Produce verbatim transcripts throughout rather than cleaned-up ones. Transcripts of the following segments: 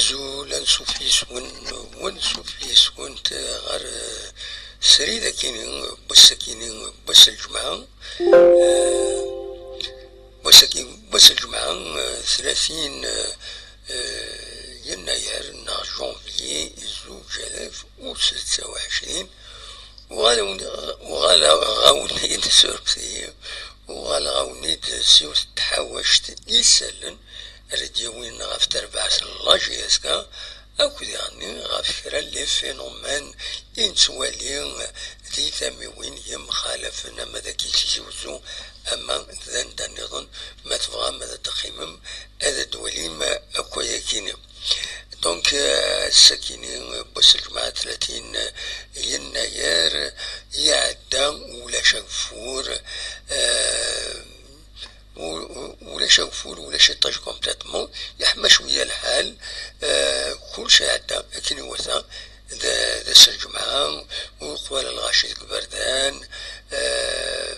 Azul, ansuf yes-wen, w ansuf yes-went ɣer, eh, srid akini, n wass akini, n wass n lǧemɛa. Eh, wass akini, wass n lǧemɛa, eh, tlatin, eh, eh, yennayer neɣ janvier zuǧ alaf u setta u ɛecrin. Uɣaleɣ-awen-d surfti, uɣaleɣ-awen-d s yiwet n tḥawact isallen ara d-yawin ɣef terbaɛt n la J S K, akked daɣen ɣef kra n les phénomènes i nettwali di tamiwin yemxalafen, ama d At Tizi Uzzu, ama d anda nniḍen, ma tebɣam ad d-teqqimem, ad d-twalim akk ayakini. Donc, euh, ass-akini, euh, wass n lǧemɛa tlatin, euh, yennayer, euh, iɛedda, ulac ageffur, euh, u-, u-, ulac ageffur, ulac iṭij complètement, yeḥma cwiya lḥal, euh, kullec iɛedda akken iwata, d, d ass n lǧemɛa, u yeqwa lɣaci deg iberdan, euh,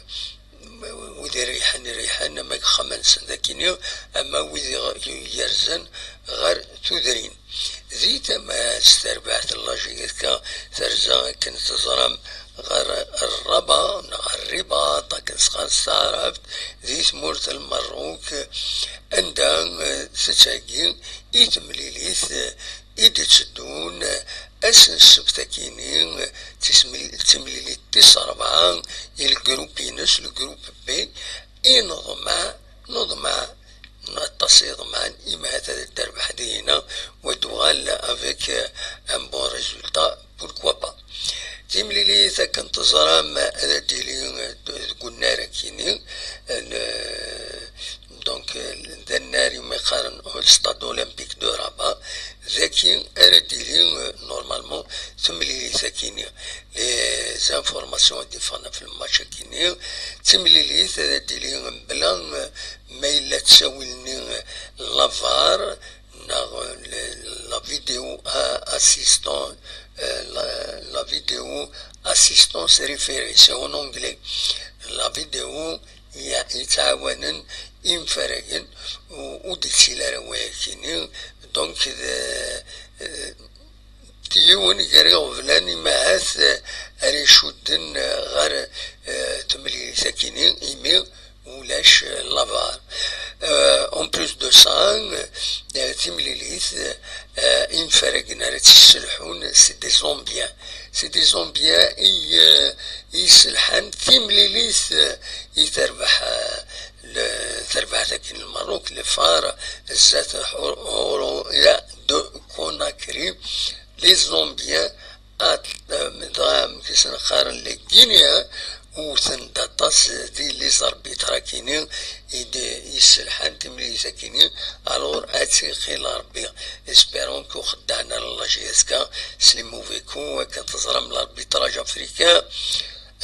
wid ireyḥen, ireyḥen ama deg ixxamen-nsen d akini, ama wid iɣ-, yerzen ɣer tudrin. Di tama s terbaɛt n la J S K terza akken teẓram ɣer Rraba neɣ Rribaṭ akken s-qqaren s taɛrabt di tmurt n Lmerruk, anda, eh, tettagi i temlilit, eh, i d-itteddun, eh, ass n ssebt akini, eh, d tismil-, d timlilit tis rebɛa i lgrup-ines, lgrup B, ineḍma, neḍma, aṭas iḍman, imi ahat ad terbeḥ dihina, wa d-uɣal avec, euh, un bon résultat, pourquoi pas. Timlilit akken teẓram ad d-tili, euh, deg unnar akini, euh, donc, euh, d annar imi qqaren au Stade Olympique de Rabat, daki ara d-tili, euh, normalement, temlilit akini. Les informations ad d-iffɣen ɣef lmatch akini, d timlilit ara d-tili mebla, euh, ma yella ttawil-nni, euh, la var, neɣ, euh, le, la vidéo a-, assistant, euh, la, la vidéo assistance référée, c'est en anglais. La vidéo ya-, yettɛawanen imfaragen, u-, ur d-yettili ara wayakini. Donc, d, euh, yiwen gar iɣeblan imahat, euh, ara icudden, euh, ɣer, euh, temlilit akini, imi ulac, euh, la var. Euh, en plus de ça, euh, timlilit, euh, imfaragen ara tt-yesselḥun, c'est des Zambiens. C'est des Zambiens i, euh, i yesselḥan timlilit, euh, i terbeḥ, euh, le, terbeḥt akin Lmerruk, le far, zdat Hor-, Horoya de Conakry, les Zambiens, at-, dɣa amek i sen-qqaren, les Guinéens, wten-d aṭas di les arbitres akini, i d-, yesselḥan timlilit akini, alors ad tt-iqil Rebbi. Espérons que ur xeddɛen ara la J S K s les mauvais coups, akken teẓram l'arbitrage africain,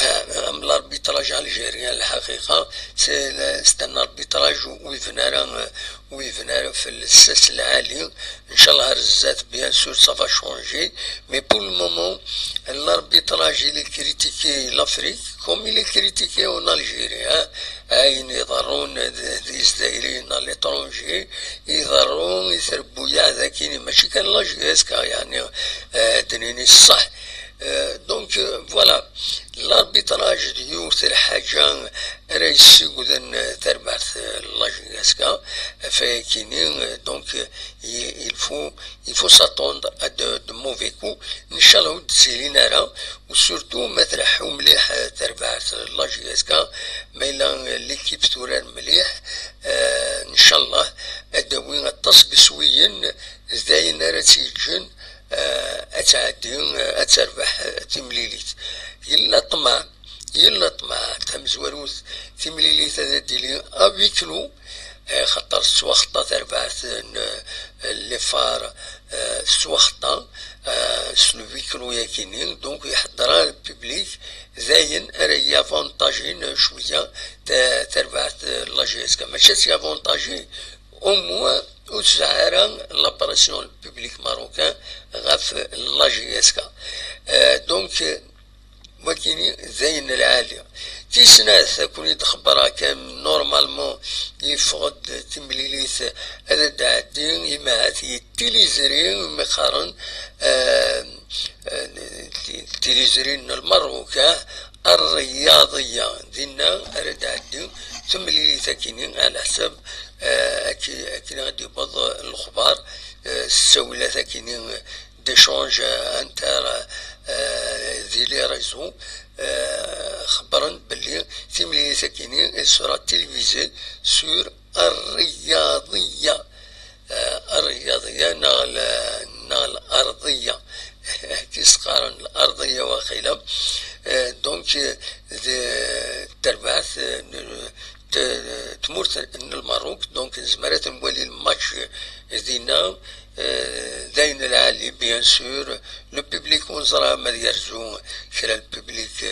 euh, am l'arbitrage algérien, lḥaqiqa, c'est le, c'est un arbitrage ur yebni ara, euh, ur yebni ara fell-as lɛali. Inchallah ar zdat, bien sûr, ça va changer. Mais pour le moment, l'arbitrage, il est critiqué l'Afrique, comme il est critiqué en Algérie, hein. Ayen iḍerrun d, d Izzayriyen à l'étranger, iḍerru i trebbuyaɛ d akini, mačči kan la J S K, yani, euh, d nini ṣṣeḥ. Euh, donc, euh, voilà, l'arbitrage d yiwet lḥaǧa ara yessigden, euh, tarbaɛt, euh, la J S K, ɣef wayakini, euh, donc, euh, il, il faut, il faut s'attendre à de, de mauvais coups. Inchallah ur d-ttilin ara, u surtout ma tleḥḥu mliḥ, euh, tarbaɛt, euh, la J S K, ma yella, euh, l'équipe turar mliḥ, euh, inchallah ad d-tawi aṭas n yiswiyen, d ayen ara tt-yeǧǧen, euh, ad tɛeddi, euh, ad terbeḥ, euh, timlilit. Yella ṭṭmeɛ, yella ṭṭmeɛ, tamezwarut, timlilit ad d-tili à huis clos, eh, xaṭer tettwaxeṭṭa terbaɛt n, eh, les Phares, eh, tettwaxeṭṭa, eh, s le huis clos-yakini, donc iḥeddṛ-aɣ le public, d ayen ara yavantajin cwiya ta-, tarbaɛt, eh, la J S K. Mačči ad tt-yavantaji, au moins ur tesɛi ara la pression n le public marocain ɣef la J S K. Eh, donc, Wakini d ayen lɛali. Tis snat, ad ken-id-xebbreɣ kan, normalement yeffeɣ-d timlilit ad d-tɛeddi, imahat i Tili Zzayri, umi qqaren, eh, eh, Tili Zzayri n Lmerruk, ah, Rryaḍiya. Dinna ara d-tɛeddi temlilit akini, ɛla ḥsab, eh, aki-, akken ad d-yewweḍ lexbar, eh, s ttawilat akini, d'échange inter, euh, di les réseaux, euh, xebbren belli timlilit-agi-nni elle sera télévisée sur Rryaḍiya. Euh, Rryaḍiya neɣ l-, neɣ Larḍiya. Ki s-qqaren Larḍiya waqila. Euh, donc, euh, d tarbaɛt, euh, n-, t-, tmurt n Lmerruk, donc nezmer ad nwali lmatch dinna, euh, d ayen lɛali, bien sûr, le public ur neẓra ma ad yerzu kra le public,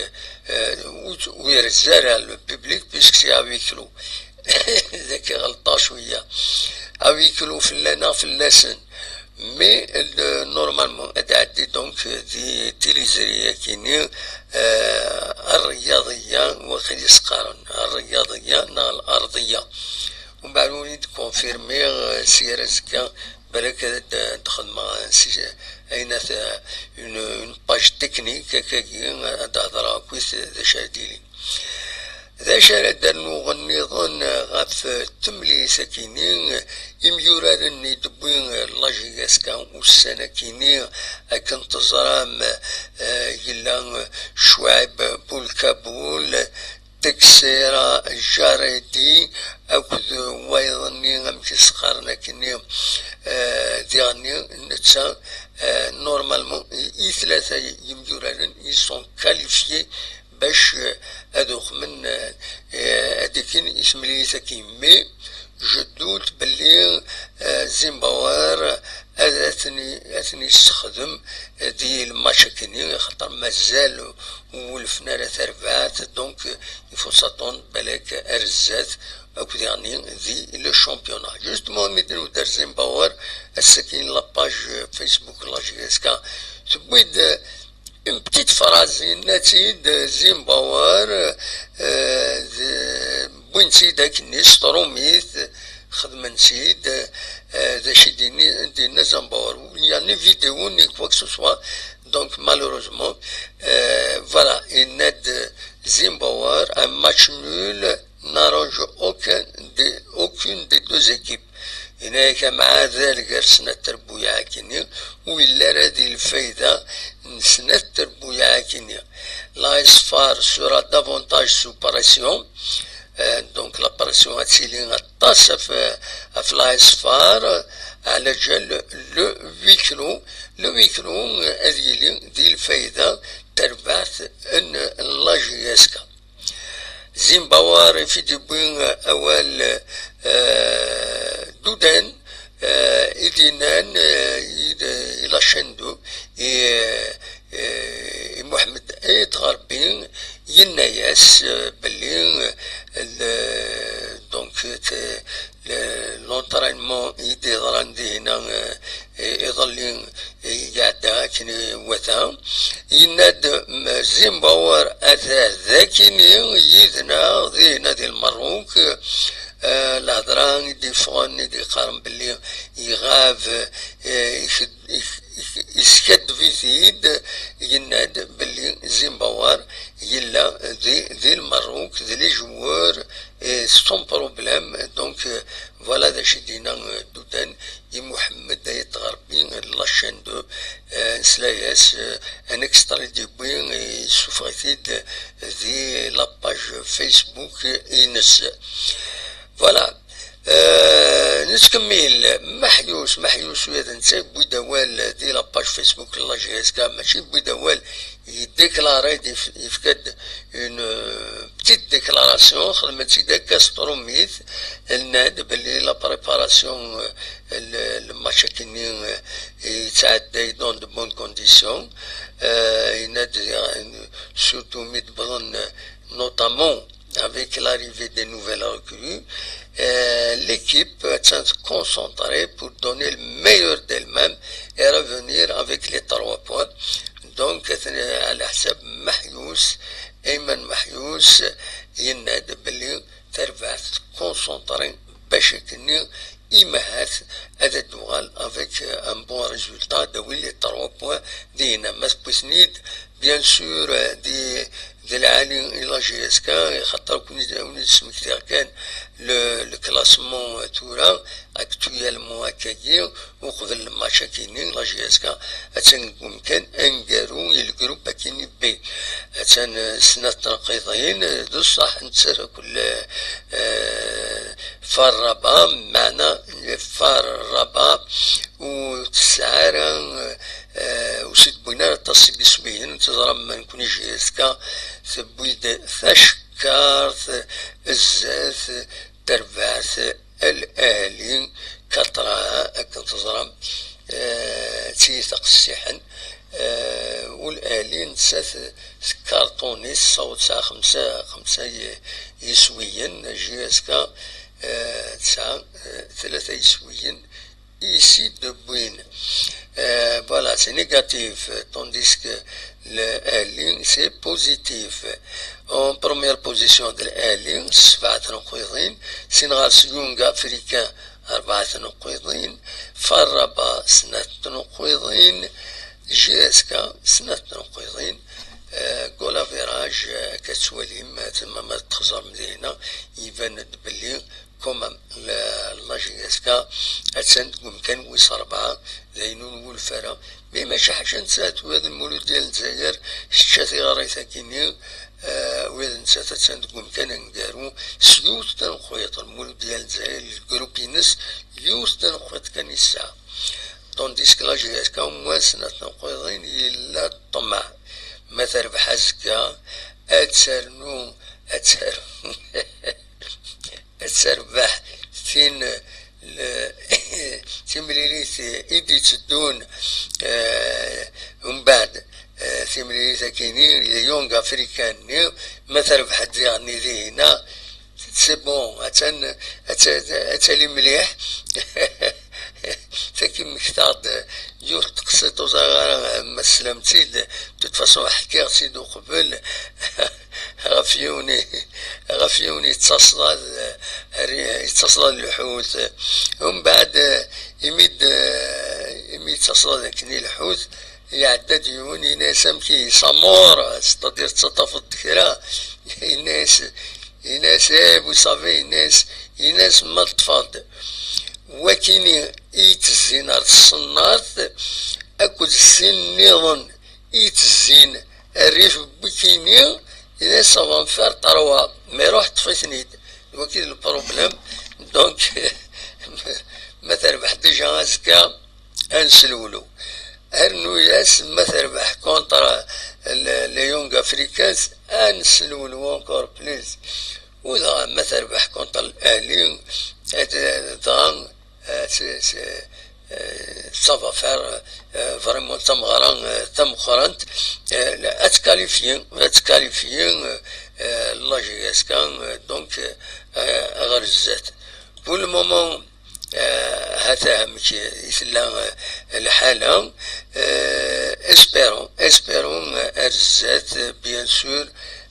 euh, ur, ur irezzu ara le public, puisque c'est à huis clos. Dagi ɣelṭeɣ cwiya. À huis clos fell-aneɣ, fell-asen. Mais, euh, normalement, ad tɛeddi donc di Tili Zzayri-agi-nni, euh, Rryaḍiya, waqil i s-qqaren Rryaḍiya neɣ Larḍiya. Umbeɛd ur iyi-d-confirmiɣ, euh, si ar azekka, balak ad d-, ad d-xedmeɣ, euh, si, ayen at, euh, une, une page technique, akkagi, ad d-hedreɣ akkit d acu ara d-yilin. D acu ara d-rnuɣ nniḍen ɣef temlilit-agi-nni? Imyuraren i d-tewwi la J S K ussan-agi-nni, akken teẓram, eh, yella Chouaib Boulkaboul, Teixeira Jaredi, akked wayeḍ-nni, amek i s-qqaren akkenni, eh, diɣenni, netta, eh, normalement, i, i tlata yimyuraren, ils sont qualifiés bac, eh, ad uxmen, eh, ad d-akin i temlilit-agi. Mais je doute belli, eh, Zimbabwe ad, ad ten-, ad ten-yessexdem, eh, di lmatch-agi-nni, axaṭer mazal ur wulfen ara tarbaɛt, donc, eh, il faut s'attendre balak ar zdat akk diɣenni di le championnat. Justement, mi d-nuder Zimbabwe, ass-agi la page, eh, Facebook n la J S K tewwi-d, eh, une petite phrase, yenna-tt-id Zimbabwe, eh, d-, wwin-tt-id akkenni s tṛumit, xedmen-tt-id, eh, d acu i d-yenni-, d-yenna Zimbabwe. Il y a ni vidéo, ni quoi que ce soit. Donc, malheureusement, eh, voilà, yenna-d Zimbabwe, un match nul n'arrange aucun des, aucune des deux équipes. Yenna-yak amɛadal gar snat terbuyaɛ akkenni, ur yelli ara di lfayda n snat terbuyaɛ akkenni. L'A S F A R sera davantage sous pression. Euh, donc la pression ad tili aṭas ɣef, ɣef l'A S F A R, ɛla ǧal le huis clos. Le huis clos, euh, ad yili di lfayda n terbaɛt n la J S K. Zimbabwe i d-yewwi awal, eh, Duden, eh, i d-yennan, eh, i d-, i la chaîne deux, i, eh, i Mohamed Ayt Ɣerbi, yenna-yas, eh, belli, eh, le, donc, t-, le, l'entraînement i d-yeḍran dihina, eh, i-, iḍelli, eh, iɛedda akken iwata, yenna-d, m-, Zimbabwe ata d akini yid-neɣ dihina di Lmerruk, eh, lehḍra i d-yeffɣen, i d-yeqqaren belli iɣab, eh, ik-, ik-, ik-, iskaddeb-it-id, yenna-d belli Zimbabwe yella di, di Lmerruk, d les joueurs, eh, sans problème. Donc, eh, voilà d acu i d-yenna, eh, Duden i Muḥemmed Ayt Ɣerbi, la chaîne deux, eh, nesla-yas, eh, un extrait i d-yewwi, eh, yessufeɣ-it-id di la page Facebook-ines. Voilà. Eh, nettkemmil, Maḥyus, Maḥyus ula d netta yewwi-d awal di la page Facebook n la J S K, mačči yewwi-d awal, yedéclaré-d, yef-, yefka-d une, euh, petite déclaration, xedmen-tt-id akka s tṛumit, yenna-d belli la préparation, euh, le, le match-agi-nni, euh, yettɛedday dans de bonnes conditions. Euh, yenna-d, euh, surtout mi d-wwḍen, euh, notamment avec l'arrivée des nouvelles recrues, euh, l'équipe est concentrée pour donner le meilleur d'elle-même et revenir avec les trois points. Donc, atan ɛla ḥsab Maḥyus, Ayman Maḥyus, yenna-d belli tarbaɛt tkunṣuntri bac akken-nni imahat ad d-tuɣal avec un bon résultat, ad d-tawi les trois points dinna. Ma tewwi-ten-id, bien sûr, di, di lɛali i la J S K, xaṭer ur ken-id-, ur ken-id-smektiɣ kan le, le classement tura, actuellement akkagi, uqbel lmatch akini, la J S K attan deg umkan aneggaru i lgrup akini B. Attan, eh, snat tneqqiḍin, eh, d ṣṣeḥ nettat akk, eh, Far Rabat, meɛna Far Rabat ur tesɛi ara, eh, ur s-d-wwin ara aṭas seg yiswiyen, teẓram nekkni J S K tewwi-d tacekkart zdat terbaɛt Al Ahli quatre un, akken teẓram, eh, d tiyita qessiḥen, eh, u Al Ahli nettat tkarṭuni, tessaweḍ tesɛa xemsa, xemsa y-, yiswiyen, J S K, eh, tesɛa, eh, tlata yiswiyen i s-id-wwin. Euh, voilà, c'est négatif, tandis que le Ahli, c'est positif. En première position de l'Ahli, sebɛa tneqqiḍin, sin ɣer-s Young Africain, rebɛa tneqqiḍin, Far Rabat, snat tneqqiḍin, J S K, snat tneqqiḍin, euh, goal average, euh, akka tettwalim, tama ma txeẓrem dinna, iban-d belli quand même, la, la J S K attan deg umkan wis rebɛa, d ayen ur nwulef ara. Mi maca ḥaca nettat, wiyaḍ n Muludya n Lezzayer, tečča tiɣrit akini, eh, wiyaḍ nettat attan deg umkan aneggaru, s yiwet tanqwiṭ, Muludya n Lezzayer, lgrup-ines, yiwet tanqwiṭ kan i tesɛa. Tandis que la J S K, au moins, snat tneqqiḍin, yella ṭṭmeɛ. Ma terbeḥ azekka, ad ternu, ad ternu. Ad terbeḥ tin, le-, timlilit i d-itteddun, eh, umbeɛd, eh, timlilit akini, Young African-nni, ma terbeḥ diɣenni dihina, c'est bon, attan, attan, ad tali mliḥ. Tagi mmektaɣ-d yiwet teqsiṭ ur ẓriɣ ara ma teslam-tt-id, de toute façon ḥkiɣ-tt-id uqbel. Ɣef yiwen i-, ɣef yiwen yettaṣḍa d, ar-, yettaṣḍa d lḥut. Umbeɛd, imi d-, imi yettaṣḍa d akken i lḥut, iɛedda-d yiwen, yenna-yas: "Amek i Samur, c'est-à-dire tettaṭṭafeḍ-d kra?" Yenna-yas, yenna-yas: "Eh, vous savez", yenna-yas, yenna-yas: "Ma teṭṭfeḍ-d wakini i yettezzin ar tṣennart akked sin nniḍen i yettezzin rrif n wikini, yenna-yas, ça va me faire trois, mais ruḥ ṭṭef-iten-id." D waki d le problème. Donc, ma terbeḥ déjà azekka, ad neslewlu. Rnu-yas, ma terbeḥ contre le-, les Young Africans, ad neslewlu encore plus. U dɣa ma terbeḥ contre l'Ahli, ad, dɣa, euh, c'est, c'est, euh, ça va faire, euh, vraiment d tameɣra, euh, tameqqrant, euh, ad tkalifyi, ad tkalifyi, euh, euh, la J S K, euh, donc, euh, ɣer zdat. Pour le moment, euh, hata amek i tella, euh, lḥala. Euh, espérons, espérons, euh, ar zdat, euh, bien sûr,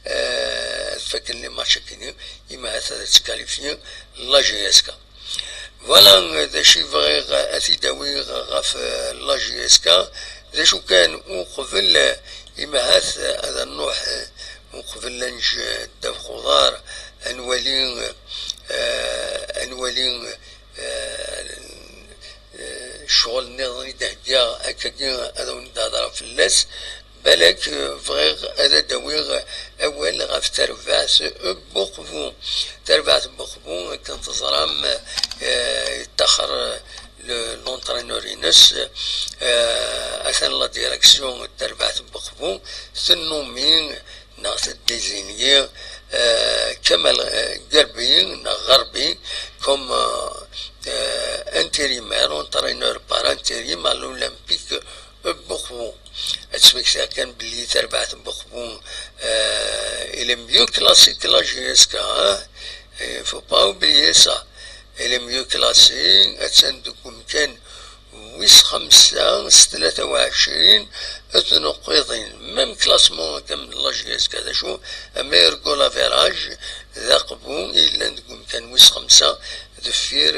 euh, ad faken les matchs akini, imahat ad tkalifyi la J S K. Voilà, euh, d acu i bɣiɣ ad t-id-awiɣ ɣef, euh, la J S K. D acu kan, uqbel, euh, imahat, euh, ad nruḥ, euh, uqbel ad nečč, euh, ddabex uḍar, ad nwali, euh, ad nwali, euh, ccɣel nniḍen i d-heggiɣ, akkagi ad awen-d-hedreɣ fell-as. Balak, eh, bɣiɣ ad d-awiɣ awal ɣef terbaɛt n Buqbu. Tarbaɛt n Buqbu, akken teẓram, eh, yettaxer le-, l'entraîneur-ines, eh, atan la direction n terbaɛt n Buqbu tennumi neɣ teddizinyi, euh, Kamal, euh, Gerbi neɣ Ɣerbi, comme, euh, euh, intérimaire, entraîneur par intérim à l'Olympique de Buqbu. Ad smektiɣ kan belli tarbaɛt n Buqbu, euh, il est mieux classé que la J S K, hein. Il faut pas oublier ça. Il est mieux classé, attan deg umkan wis xemsa s tlata u ɛecrin tneqqiḍin. Même classement akka n la J S K d acu, meilleur goal average d Aqbu i yellan deg umkan wis xemsa deffir,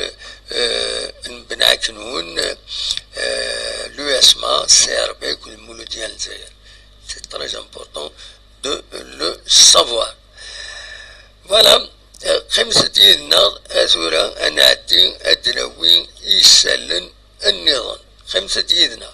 euh, n Ben Aknoun, euh, l'U S M A, C R B akked Mouloudia n Lezzayer. C'est très important de le savoir. Voilà, euh, qqimet-d yid-neɣ, euh, tura ad nɛeddi ad d-nawi isallen nniḍen. Qqimet-d yid-neɣ.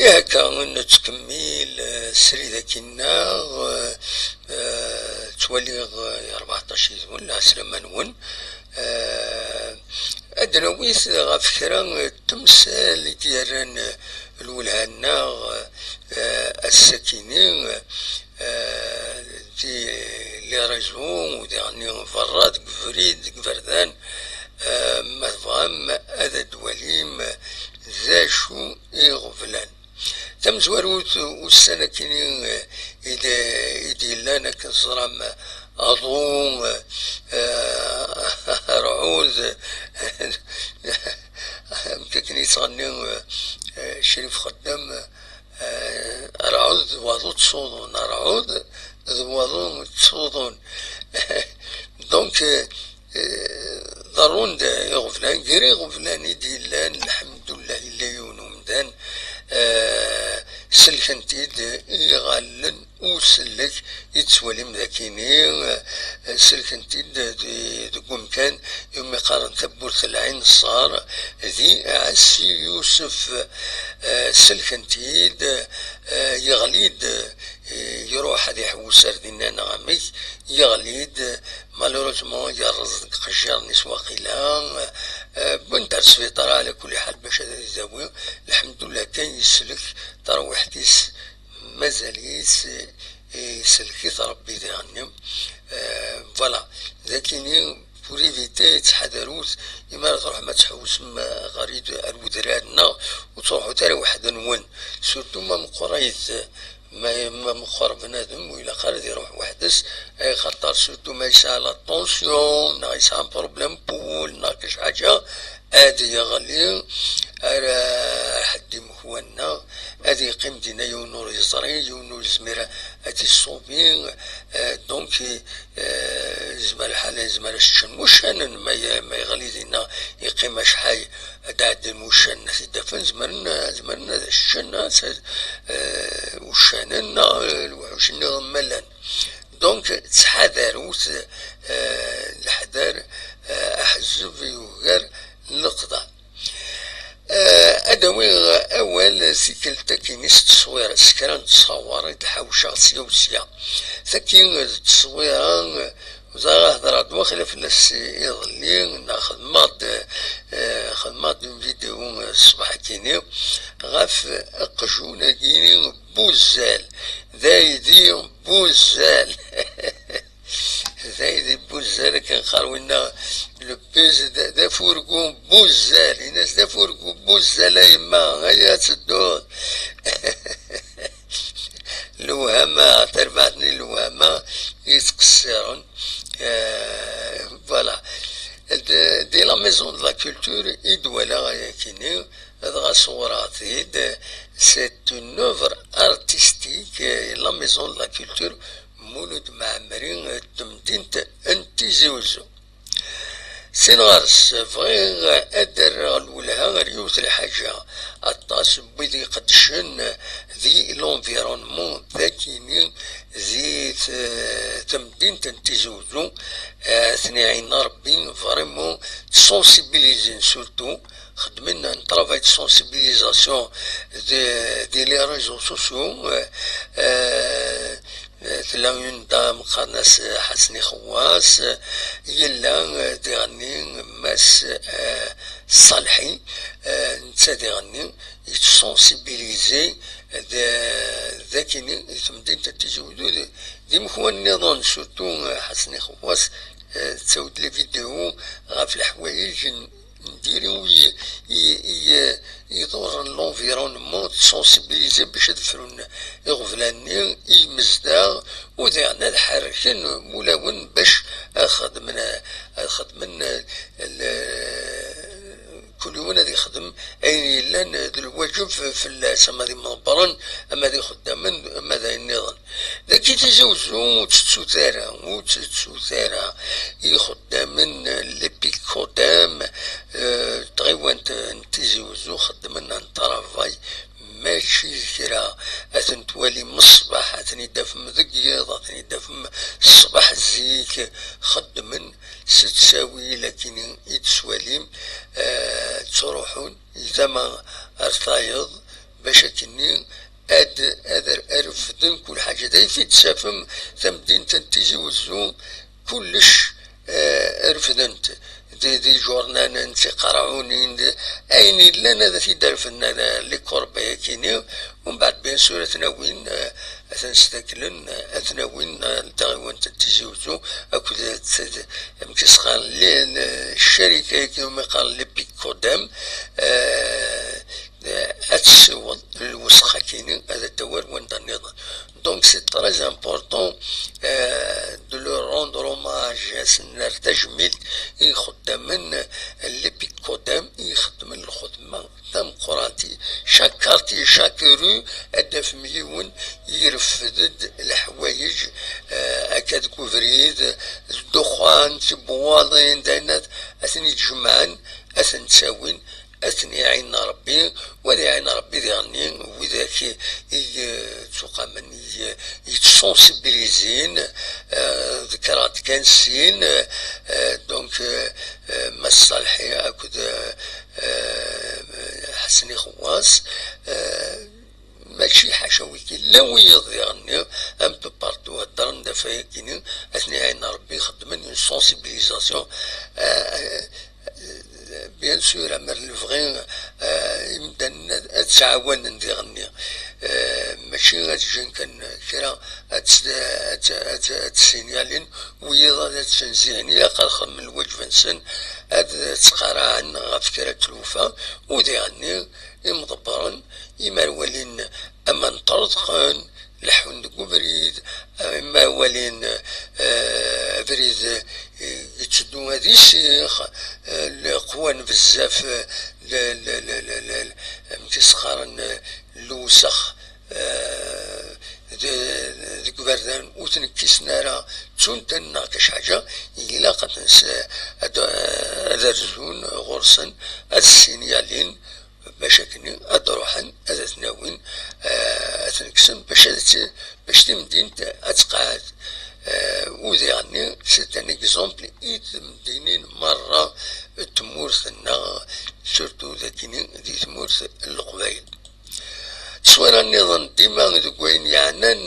Ihi akka, nettkemmil, eh, srid akkinna, eh, eh, ttwaliɣ, eh, rbeɛṭac yid-wen, lɛeslama-nwen. Eh, ad d-nawi ɣef kra n temsal i d-yerran, eh, lwelha-nneɣ, eh, ass-akini, eh, di les réseaux, u diɣenni berra deg ubrid, deg iberdan, eh, ma tebɣam ad d-twalim d acu i ɣeblan. Tamezwarut ussan akini, eh, i d-, i d-yellan akken teẓram, aḍu, eh, rɛud, amek akken yettɣenni, eh, Crif Xeddam, eh, rɛud d waḍu ttsuḍun, rɛud d waḍu ttsuḍun. Donc, eh, eh, ḍerrun-d iɣeblan, gar iɣeblan i d-yellan, lḥemdullah, yella yiwen umdan, eh, selken-t-id iɣallen usellek i tettwalim dakini, eh, selken-t-id di-, deg umkan iwumi qqaren Tawwurt n Lɛin Ṣṣar, di Ɛassi Yusef, eh, selken-t-id, eh, yeɣli-d, eh, iruḥ ad iḥewwes ar dinna neɣ amek, yeɣli-d, malheureusement yerreẓ deg iqejjiren-is waqila, eh, wwin-t ar sbiṭar, ɛla kulli ḥal, bac ad idawi, lḥemdullah kan yeslek, tarwiḥt-is mazal-itt, eh, isellek-it Ṛebbi diɣenni. Eh, voilà, dakini, pour éviter, ttḥadarut, imi ara tṛuḥem ad tḥewwsem, eh, ɣer id-, ar wedrar, neɣ ur ttṛuḥut ara weḥd-nwen, surtout ma meqqrit, eh, Ma, ma meqqer bnadem, ur ilaq ara ad iruḥ weḥd-s, ay xaṭer surtout ma yesɛa la tension, neɣ yesɛa un problème pool, neɣ kečč ḥaǧa, ad yeɣli ar ḥedd imekwan-nneɣ, ad yeqqim dinna, yiwen ur yeẓri, yiwen ur yezmir ad t-iṣubi. Euh, donc, euh, yezmer lḥal, yezmer ad s-ččen wuccanen, ma ye-, ma yeɣli dinna, yeqqim acḥal, ad d-ɛeddin wuccanen, ad t-id-afen, zemren, zemren ad s-ččen, ad s-, euh, uccanen, neɣ, euh, lewḥuc-nniḍen ma llan. Donc, ttḥadarut, euh, leḥder, euh, aḥezzeb yugar leqḍeɛ. Euh, ad awiɣ awal tikkelt akkin s tteswira, s kra n ttṣawar i d-ḥawceɣ sya u sya. Tagi d tteswira, ẓriɣ hedreɣ-d waqila fell-as iḍelli, neɣ xedmeɣ-d, euh, xedmeɣ-d une vidéo, euh, ṣṣbeḥ-agi-ni ɣef aqjun-agi Buzzal, d aydi Buzzal. D aydi Buzzal, akken qqar winna, le buzz d, d afurgu Buzzal, ini-as d afurgu Buzzal a yemma, ay ad tedduḍ. Lewhama, tarbaɛt-nni n lewhama yettqessiren. Euh, voilà. De, de la Maison de la Culture i d-walaɣ ayakini, dɣa ṣewwreɣ-t-id. C'est une œuvre artistique, euh, la Maison de la Culture, Mulud Mɛemmri, euh, n temdint n Tizi Uzzu. Sin ɣer-s, bɣiɣ ad d-rreɣ lwelha ɣer yiwet lḥaǧa. Aṭas n wid iqeddcen di l'environnement dagini, di t-, temdint n Tizi Uzzu, euh, ad ten-iɛin Rebbi, vraiment, sensibilisés surtout, xeddmen un travail de sensibilisation de, de les réseaux sociaux, euh, euh, tella une dame qqaren-as Ḥasen Ixewwas, yella, euh, diɣenni Mass, euh, Ṣalḥi, euh, netta diɣenni yettsensibilisé d, d akini di temdint n Tizi Uzzu d, d imekwan nniḍen, surtout, euh, Ḥasen Ixewwas, euh, tettawi-d les vidéos ɣef leḥwayeǧ n n diri i, i, i, iḍurren l'environnement, de sensibiliser bac ad frun iɣeblan-nni i yimezdaɣ, u diɣen ad ḥerrken wulawen bac ad xedmen, ad xedmen, l-, kul yiwen ad ixdem ayen yellan d lwaǧeb fell-as, ama d imḍebbren, ama d ixeddamen, ama d ayen nniḍen. Dagi Tizi Uzzu ur tt-ttut ara, ur tt-ttut ara. Ixeddamen n l'EPICODEM, euh, tɣiwant n Tizi Uzzu xeddmen un travail mačči d kra. Ad ten-twalim ṣṣbeḥ, ad ten-id-tafem deg yiḍ, ad ten-id-tafem ṣṣbeḥ zik, xeddmen s ttawil akken i d-tettwalim, euh, ttruḥun tama ar tayeḍ, bac akkenni ad, ad refden kul ḥaǧa. D ayf i d-tafem tamdint n Tizi Uzzu, kullec, eh, refden-t. D, d iǧurnanen, d tiqerɛunin, d ayen yellan ad t-id-refden, eh, les corbeilles-agi-nni. Umbeɛd, bien sûr, ad ten-awin, eh, ad ten-sdaklen, eh, ad ten-awin, eh, n taɣiwant n Tizi Uzzu, akked, eh, t-, amek i s-qqaren, les, les, ccarika-agi umi qqaren les picotem, eh, eh, ad tessiweḍ lwesxa-agi-nni, ad d-tawi ar wanda nniḍen. Donc, c'est très important, euh, de leur rendre hommage, ad sen-nerr tajmilt i ixeddamen n l'EPICODEM i ixeddmen lxedma tameqqrant. Chaque quartier, chaque rue, ad d-tafem yiwen ireffed-d leḥwayeǧ, euh, akka deg ubrid, d ddexxan, d tibewwaḍin, d ayen ad, ad ten-id-jemɛen, ad ten-ttawin, ad ten-iɛin Rebbi, u ad iɛin Rebbi diɣenni widak i, i, eh, ttuqamen, i, i yettsensibilizin, eh, ḍekkreɣ-d kan sin, eh, donc, eh, eh, Mass Ṣalḥi akked, eh, eh, Ḥasen Ixewwas, eh, Mačči ḥaca wigi, llan wiyaḍ diɣenni, un peu partout, heddren-d ɣef wayagi-nni, ad ten-iɛin Rebbi, xeddmen une sensibilisation. Euh, euh, bien sûr, amer lebɣi, euh, imdanen ad, ad ttɛawanen diɣenni. Euh, mačči ad ǧǧen kan kra, ad tt-, ad tt-, ad tt-, ad tt-sinyalin, wiyaḍ ad tt-nzihen, ilaq ad xedmen lwaǧeb-nsen, ad ttqaraɛen ɣef kra n tlufa, u diɣenni, imḍebbren, imer walin aman ṭṭerḍqen, leḥḥun deg ubrid, eh, ma walin, eh, abrid, eh, yetteddu ad isix, eh, leqwan bezzaf, eh, l-, l-, l-, l-, l-, amek i s-qqaren, eh, lewsex, eh, de-, deg iberdan ur ten-kkisen ara, ttun-ten neɣ kac ḥaǧa, ilaq ad ten-s-, ad, ad rzun ɣur-sen, ad ssinyalin, bac akken ad ruḥen ad ten-awin, eh, ad ten-kksen, bac ad tt-, bac timdint ad tqeɛɛed. Eh, udiɣ-nni, c'est un exemple i temdinin merra n tmurt-nneɣ, surtout dagini di tmurt n Leqbayel. Tteswira nniḍen dima deg wayen yeɛnan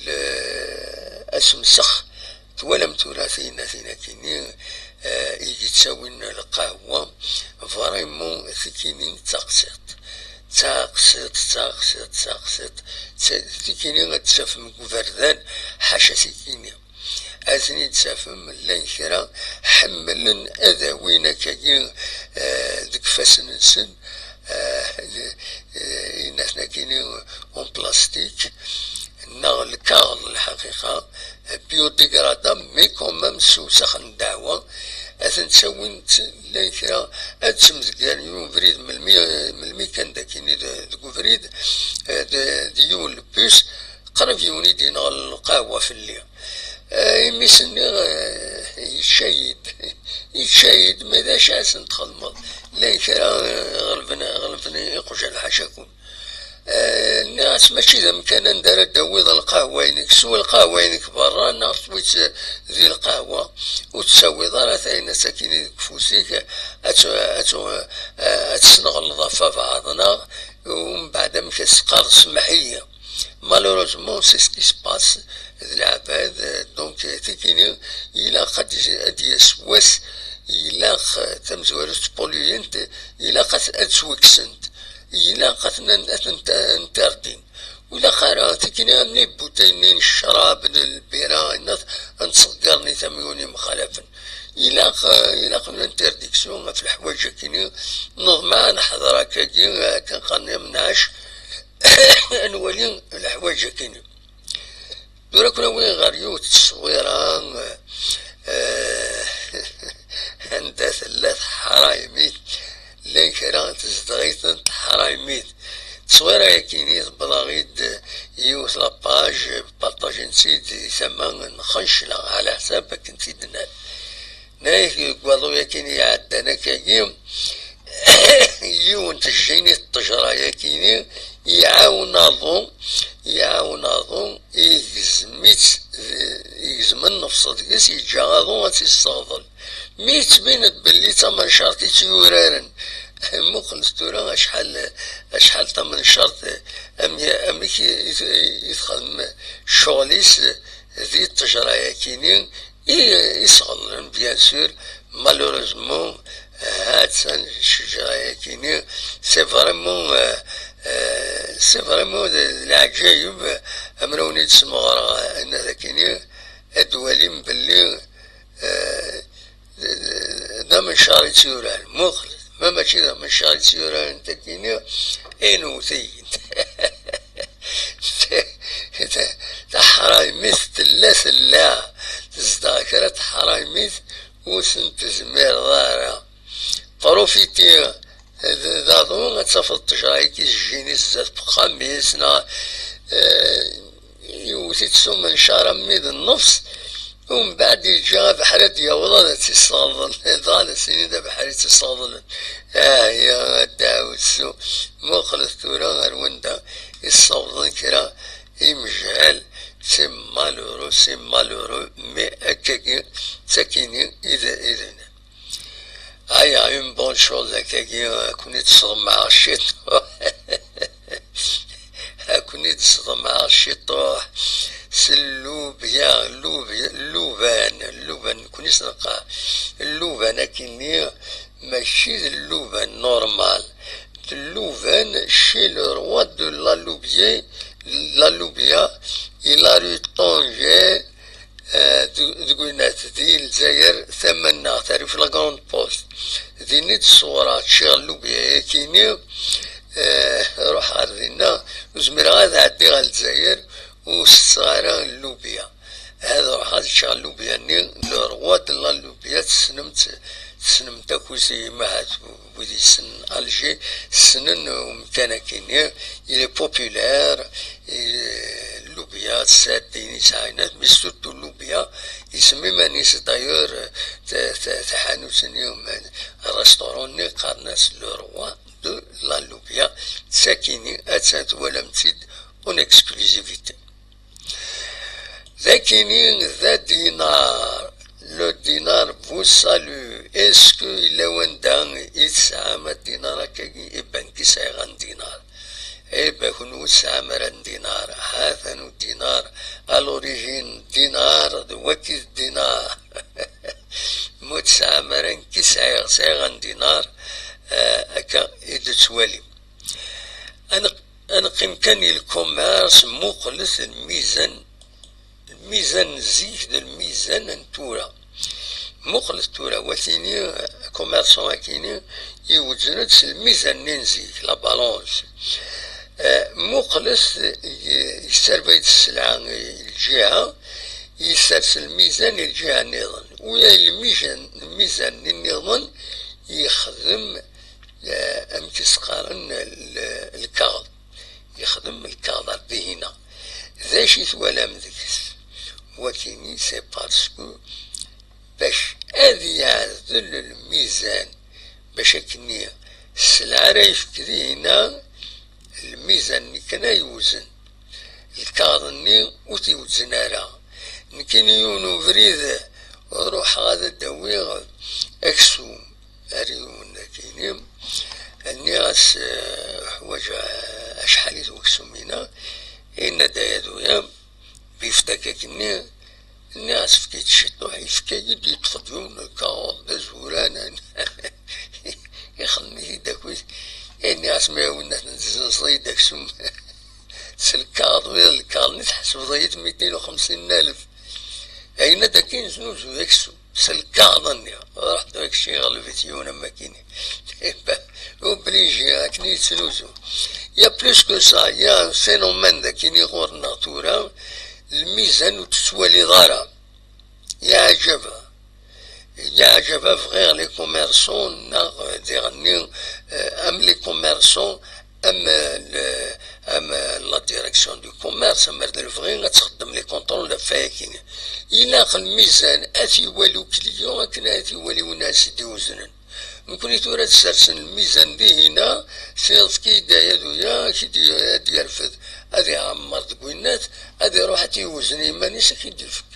le-, asemsex. Twalam tura tiynatin akini, eh, i yettawin lqahwa, vraiment tikinin d taqsiṭ. D taqsiṭ, d taqsiṭ, d taqsiṭ. D ta-, tikini ad tt-tafem deg uberdan, ḥaca tikini. Ad ten-id-tafem, llan kra ḥemmlen ad awin akkagi, eh, deg ifassen-nsen, eh, l-, eh, inaten-akini en plastique, neɣ lkaɣeḍ, lḥaqiqa, biodégradable, mais quand même s ewsex n ddeɛwa, ad ten-ttawin, llan kra ad ttemdeggan yiwen ubrid, melmi, melmi kan d akini d-, deg ubrid, eh, d-, d yiwen le bus, qrib yiwen i d-ineɣ lqahwa fell-i. Eh, imi s-nniɣ, eh, yečča-yi-d, yečča-yi-d, ma d acu ad sen-txedmeḍ? Llan kra, eh, ɣelben, ɣelben iqjan ḥacakum. Eh, nniɣ-as mačči d amkan anda ara d-tawiḍ lqahwa-inek, swa lqahwa-inek berra, neɣ twi-tt di lqahwa, ur tt-tawiḍ ara tayen ass-akini deg ufus-ik, ad tt-, ad tt-, eh, ad tesneɣleḍ ɣef abeɛḍ, neɣ umbeɛd amek ad s-teqqareḍ semmeḥ-iyi. Malheureusement, c'est ce qui se passe. D leɛbad, euh, donc, euh, tikini, ilaq ad d-, ad d-yas wass, ilaq, euh, tamezwarut polluante, ilaq ad, ad ttwakksent, ilaq ad ten-, ad ten-, interdin. Ur ilaq ara tikini am les bouteilles-nni n ccrab, n lbira, ad ttṣeggiren i tamyun yemxalafen. Ilaq, euh, ilaq une interdiction ɣef leḥwayeǧ-akini, neḍmeɛ ad neḥḍer akkagi, akken qqaren imnac, ad nwali leḥwayeǧ-akini. Tura ad ken-awiɣ ɣer yiwet n tteswira, eh, anda tella teḥraymit, llan kra tezdeɣ-iten teḥraymit. Tteswira-yakini tewweḍ-aɣ-id yiwet la page, partagen-tt-id di tama n Xencla, ɛla ḥsab akken tt-id-nnan. Nnan-ak deg waḍu-yakini iɛeddan akkagi, yiwen tejjini n ttejra-yakini iɛawen aḍu, iɛawen aḍu, igzem-itt, igzem nnefṣ deg-s, yeǧǧa aḍu ad tt-isseɣḍel. Mi yettbin-d belli d tamencart i tt-yuraren, muqlet tura acḥal, acḥal tamencart, am-, amek i, i, i txeddem ccɣel-is di ttejra-yakini, i, i sɣelḍen, bien sûr, malheureusement, ha-tt-an ccejra-yakini, c'est vraiment, euh, euh, c'est vraiment d, d leɛǧayeb, amraw-nni d-smeɣreɣ, anna-t-akini, ad d-walim belli, euh, d, d, d amencar i tt-yuran, muqlet, ma mačči d amencar i tt-yuran, takini, inewwet-iyi-d. Taḥraymit tella, tella. Tezdeɣ kra teḥraymit ur sen-tezmireḍ ara. Profiti d, d aḍu ad tafeḍ ṭṭejra-agi tejjin-is zdat n uxxam-is, neɣ, eh, yewwet-itt s umencar am wid n nnefṣ, umbeɛd yeǧǧa abeḥri ad d-yaweḍ ad tt-isseɣḍel, dɣa ad as-yini d abeḥri i tt-isseɣḍlen. Ah ya a ddeɛwessu, muqlet tura ar wanda i ssawḍen kra imejhal, c'est malheureux, c'est malheureux, mais akkagi, d takini i d, i d, Aya, une bonne chose, akkagi, ad ken-id-sḍemɛeɣ ciṭuḥ. Ad ken-id-sḍemɛeɣ ciṭuḥ. S llubya, llubya, lluban, lluban, nekkni s-neqqar. Lluban akini, mačči d lluban normal. D lluban chez le roi de la loubia, la loubia, il a eu Tanger, eh, deg, deg winat, di Lezzayer tama-nneɣ, tarif la Grande Poste. Din i d-ṣewwreɣ, ččiɣ llubya-yakini, eh, ruḥ ɣer dinna, ur zmireɣ ad ɛeddiɣ ɣer Lezzayer, Ur setteɣ ara llubya. Ad ruḥeɣ ad ččeɣ llubya-nni, le roi de la llubya, tessnem-t, tessnem-t akk, si, ma hat, wid yessnen Alger, ssnen umkan-akini, il est populaire, et llubya, tesɛa ddin, yesɛa ayennat, mais surtout llubya, isem iman-is d'ailleurs, ta-, ta-, taḥanut-nni, restaurant-nni, qqaren-as le roi de la llubya, sakini, attan twalam-tt-id en exclusivité. Dakini d adinar, le dinar vous salue. Est-ce que yella wanda i tesɛam adinar akkagi? Iban ki sɛiɣ un dinar. Iban kunwi ur tesɛam ara un dinar. Hatan un dinar, à l'origine dinar, d waki d dinar. Ma ur tesɛam ara, nekki sɛiɣ, sɛiɣ un dinar, eh, akka i d-tettwalim. Ad neq-, ad neqqim kan i lkumars, muqlet lmizan, lmizan n zik d lmizan n tura. Muqlet tura, watini, commerçant akini, iwezzen-d s lmizan-nni n zik, la balance. Eh, muqlet, y-, yesservay-d sselɛa i lǧiha, yessers lmizan i lǧiha nniḍen. Uya lmizan, lmizan-nni nniḍen yexdem, eh, amek i s-qqaren, l-, lkaɣeḍ. Yexdem lkaɣeḍ ar dihina. D acu i twalam deg-s? Wakini, c'est parce que bac ad yeɛdel lmizan, bac akkenni sselɛa ara yefk dihina, lmizan-nni kan ay yewzen. Lkaɣeḍ-nni ur t-yewzen ara. Nekkini yiwen ubrid, ruḥeɣ ad d-awiɣ aksum. Ar yiwen akini, nniɣ-as, eh, ḥwaǧeɣ acḥal i d waksum-ina, yenna-d ay aduya, biftak akkenni, nniɣ-as efk-it ciṭuḥ, yefka-yi-d, yeṭṭef-d yiwen lkaɣeḍ d azuran, ixdem-it-id akkit, nniɣ-as ma yawin ad ten-tzenzeḍ-iyi-d aksum s lkaɣeḍ, wiyaḍ lkaɣeḍ-nni tḥesbeḍ-iyi-d mitin u xemsin alef. Ayen ad akin znuzu aksum. S lkaɣeḍ-nni, ruḥ tura kečč iɣleb-it yiwen am wakkini. Obligé, akken i yettnuzu. Il y a plus que ça, il y a un phénomène d akini ɣur-neɣ tura, lmizan ur tettwaliḍ ara. Yeɛjeb. Yeɛjeb, bɣiɣ les commerçants, neɣ, eh, diɣenni, eh, am les commerçants, am, eh, le, am, eh, la direction du commerce, am ar d lebɣi ad txeddem les contrôles ɣef wayakini. Ilaq lmizan ad t-iwali ukliyu akken ad t-iwali win ara s-d-iweznen. Nekkni tura ad sersen lmizan dihina, siɣ tefki-d ay aduya, ad d-yerfed, ad iɛemmer deg winnat, ad iruḥ ad t-iwzen i yiman-is, ad k-id-ifk.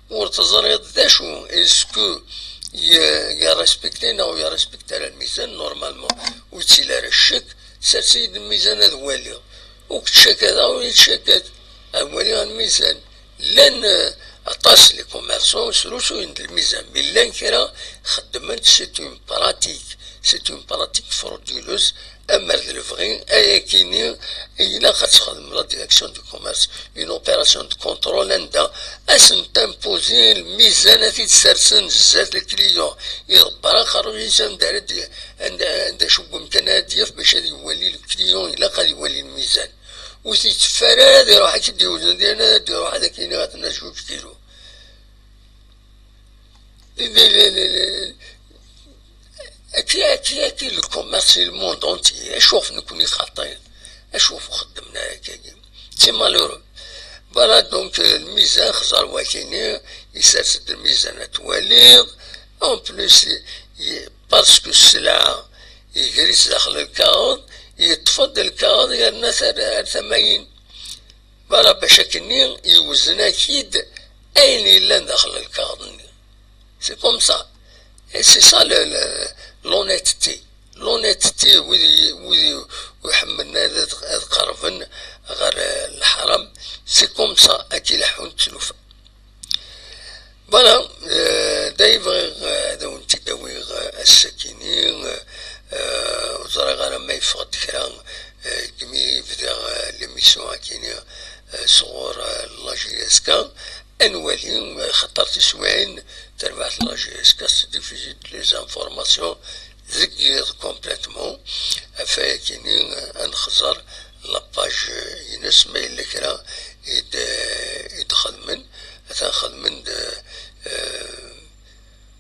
Ur teẓriḍ d acu, est-ce que ye-, yerrespecté neɣ ur yerrespecté ara lmizan, normalement, ur ttili ara ccek, sers-iyi-d lmizan ad waliɣ. Ur k-ttcakadeɣ, ur yi-ttcakad, ad waliɣ lmizan. Llan, eh, aṭas les commerçants srusuyen-d lmizan, mais llan kra xeddmen-t, c'est une pratique, c'est une pratique frauduleuse, am ar d lebɣi, ayakini ilaq ad texdem la direction du commerce une opération de contrôle anda ad sen-imposer lmizan, ad t-id-sersen zdat le client, iḍebber aqerruy-is anda ara d-, anda, anda cewwem kan ara d-yaf bac ad iwali le client, ilaq ad iwali lmizan. Ur t-iteffer ara ad iruḥ ad k-id-iwzen, ad iruḥ ad ak-yini atan acuc kilo. Aki, aki, aki, le commerce, le monde entier, acu ɣef nekkni xaṭin, acu ɣef xeddmen ara akkagi. C'est malheureux. Voilà, donc, euh, lmizan, xẓer wakini, isers-d lmizan ad twaliḍ. En plus, i-, i-, parce que sselɛa, iger-itt daxel lkaɣeḍ, yeṭṭef-d lkaɣeḍ, yerna-t ar, ar tama-in. Voilà, bac akkenni, iwzen-ak-id ayen yellan daxel lkaɣeḍ-nni. C'est comme ça. Et c'est ça le, le, l'honnêteté. L'honnêteté, wid i, wid i, ur ḥemmlen ad, ad qerben ɣer, eh, lḥaram. C'est comme ça, ad k-ileḥḥun tlufa. Voilà, eh, d ay bɣiɣ, eh, ad awen-t-id-awiɣ, eh, ass-akini, eh, eh, ur ẓriɣ ara ma yeffeɣ-d kra, eh, deg mi bdiɣ, eh, l'émission akini, eh, sɣur, eh, la J S K. Ad nwali, eh, xaṭer tiswiɛin terbaḥ la J S K, tdiffuzi-d les informations deg yiḍ complètement. Ɣef wayakini, eh, ad nexẓer la page, eh, ines, ma yella kra i d-, i d-xedmen, atan xedmen-d, eh,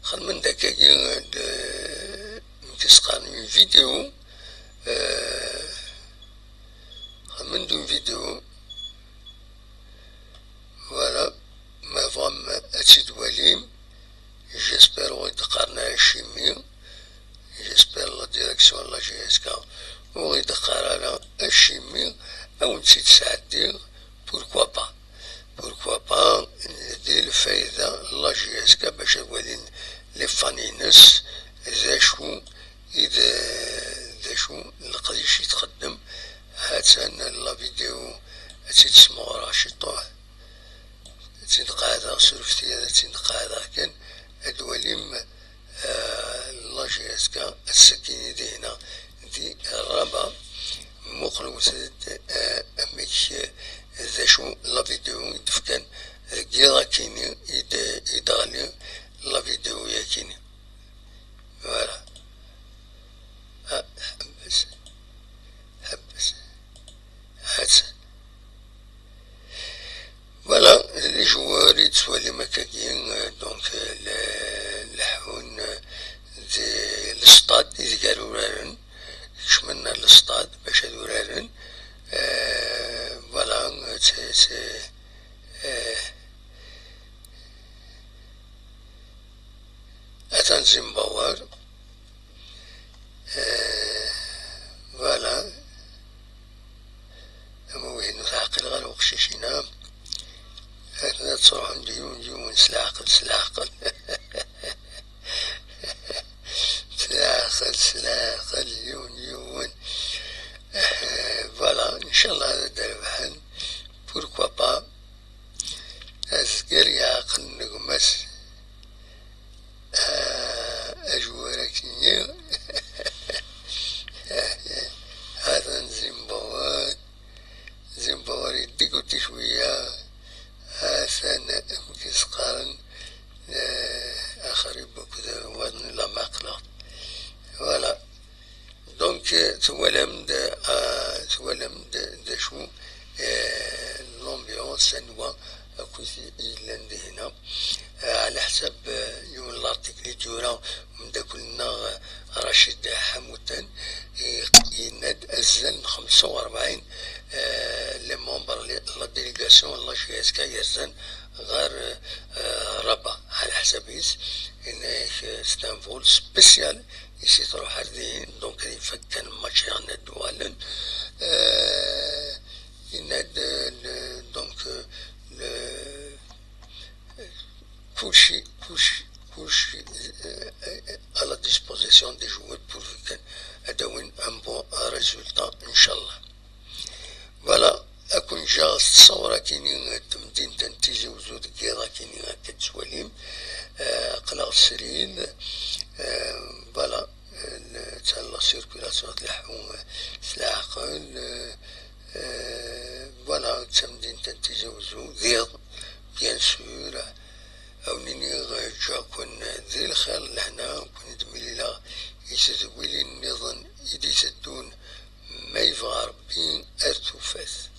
xedmen-d akkagi d, amek i s-qqaren, une vidéo, eh, xedmen-d une vidéo. Voilà, ma tebɣam ad tt-id-twalim, j'espère ur d-qqaren ara acimi, j'espère la direction n la J S K ur d-qqar ara acimi, ad wen-tt-id-sɛeddiɣ, pourquoi pas, pourquoi pas, di lfayda n la J S K bac ad walin les fans-ines d acu i d, d acu n leqdic i txeddem. Ha-tt-an la vidéo, ad tt-id-smeɣreɣ ciṭuḥ, ad tt-id-qeɛdeɣ, surfet-iyi ad tt-id-qeɛdeɣ kan, ad twalim, eh, la J S K ass-agi dihna di Rabat. Muqlet-d, eh, amek, eh, d acu la vidéo i d-fkan deg yiḍ akini i d-, i d-ɣli la vidéo yakini. Voilà. Ah, ḥebbes. Ḥebbes. Ha-tt-an. Voilà, les joueurs i tettwalim akkagi, euh, donc, euh, le-, leḥḥun, euh, di lestad ideg ara uraren, kecmen ar lestad bac ad uraren. Euh, voilà, c'est, c'est, euh, atan Zimbabwe. Eh, voilà. Ama wihin ur t-ɛqileɣ ara uqcic-ina. Akken ad ttruḥun d yiwen, d yiwen, s leɛqel, s leɛqel. S leɛqel, s leɛqel, yiwen, yiwen. Eh, voilà, ncallah ad d-rebḥen. Pourquoi pas? Azger yeɛqel n gma-s. Ah, ajwar akkenni. Atan Zimbabwe. Zimbabwe yeddeguti cwiya. Atan amek i s-qqaren, eh, axrib akked waḍen la maqleɣ. Voilà. Donc, euh, twalam-d, euh, twalam-d d acu, euh, l'ambiance, anwa akkit i yellan dihna. Euh, ɛla ḥsab, euh, yiwen n l'article i d-yura umeddakel-nneɣ, euh, Racid Ḥamuttan, i-, yenna-d azal n xemsa u rebɛin, euh, les membres n la délégation n la J S K yerzan ɣer, euh, Rabat, ɛla ḥsab-is, yenna-yak, euh, c'est un vol spécial, i s-itruḥ ar din, donc ad ifak kan match yerna ad d-uɣalen. Euh, yenna-d, euh, le-, donc, euh, le, kulci, kulci, kulci, euh, à la disposition des joueurs pourvu kan ad d-awin un bon résultat, inchallah. Voilà, ad ken-ǧǧeɣ s tṣawra-kini n temdint n Tizi Wezzu deg yiḍ akini akka tettwalim. Eh, aql-aɣ srid. Eh, voilà, eh, la circulation tleḥḥu, eh, s leɛqel. Eh, eh, voilà, d tamdint n Tizi Wezzu, d iḍ, bien sûr. Ad wen-iniɣ, eh, ǧǧiɣ-ken di lxir, lehna, ad ken-id-mlileɣ i tedwilin nniḍen i d-iteddun, ma yebɣa Rebbi, ar tufat.